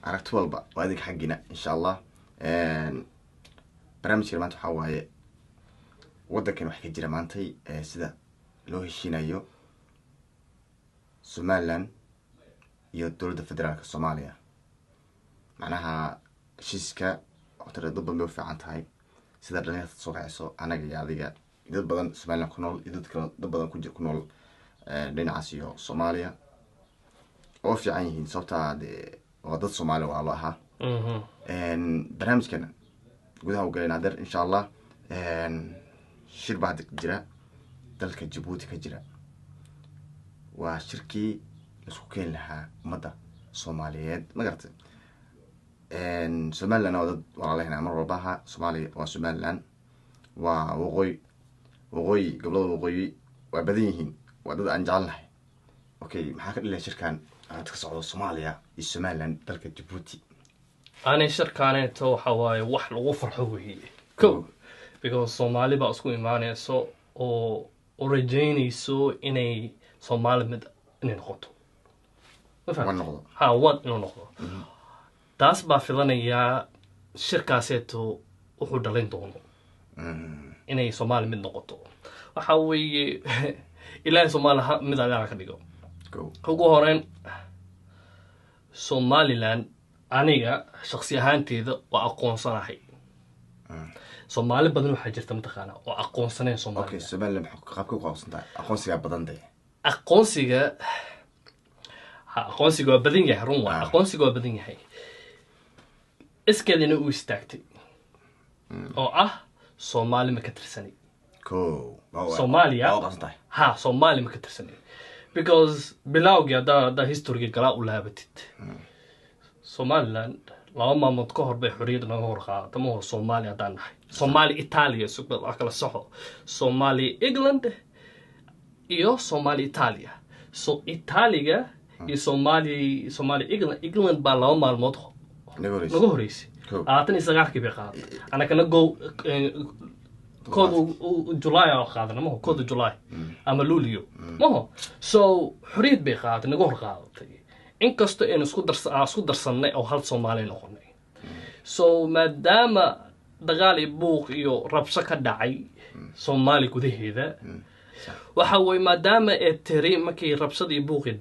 Aragti walba waa idinka xaggiina, insha Allah. Barnaamijkan maanta waxaa waaye waddankan wax ka jira maantay, sida loo heshiinayo Somaliland iyo dowladda federaalka Soomaaliya. Macnaha heshiiska horta dad badan bay u fiican tahay, sida dhalinyarta soo kacayso, anaga iyo adiga iyo dad badan Somaliland ku nool iyo dad kale, dad badan ku nool dhinacaas iyo Soomaaliya oo fiican yihiin, sababtaa dee waa dad Soomaali walaalo ahaa. Barnaamijkan gudaha u galayna adeer, insha Allah. Shir baa hadda jira dalka Jabuuti ka jira, waa shirkii laisku keeni lahaa ummadda Soomaaliyeed, ma garatay? Somaliland waa dad walaalahena mar walba ahaa. Soomaaliya waa Somaliland, waa waqooyi, waqooyi, gobolada waqooyi waa badan yihiin, waa dad aan jecelnahay. Okay, maxaa ka dhilaya shirkan aad ka socdo Soomaaliya iyo Somaliland dalka Jabuuti? Ani shirkaaneeto waxa waaye wax lagu farxo weeye ko, because Soomaali baa isku imaanayso oo u rajaynayso inay Soomaali mid inay noqoto. Ma fahamtay? One noqdo. Ha, one inuu noqdo. Taas baa filanayaa shirkaaseeto wuxuu dhalin doono inay Soomaali mid noqoto. Waxa weeye Ilaahay Soomaali mid allaha ka dhigo. Go. Ugu horeyn, Somaliland aniga shaksi ahaanteeda waa aqoonsanahay. Soomaali badan waxaa jirta, mataqaana, oo aqoonsanayn Somaliland. Somaliland maxaa qaabka ku aqoonsan tahay? Aqoonsigaa badan dee. Aqoonsiga, ha, aqoonsiga waa badan yahay, run waa. Aqoonsiga waa badan yahay, iskeedina u istaagtay oo ah Soomaali ma ka tirsanay. Ko Soomaaliya. Waa aqoonsan tahay. Ha, Soomaali ma ka tirsanay, because bilowgii haddaa historyga galaa u laabatid, Somaliland 2 maalmood ka hor bay xorriyadda naga hor qaadata. Ma hor Soomaali haddaan nahay, Soomaali Italia sugba wax kala soxo, Soomaali England iyo Soomaali Italia. So Itaaliga iyo Soomaali England baa 2 maalmood naga horeysa. Naga horeysay. 29-kii bay qaadatay, anakana go 1-da July oo qaadana maho, 1-da July ama Luulio maho. So xorriyad bay qaadatay, naga hor qaadatay, inkastoo aynu isku darsannay oo hal Soomaali noqonay. So maadaama dagaal iyo buuq iyo rabsho ka dhacay Soomaali gudaheeda, waxa weye maadaama ee tiri markii rabshadii buuqii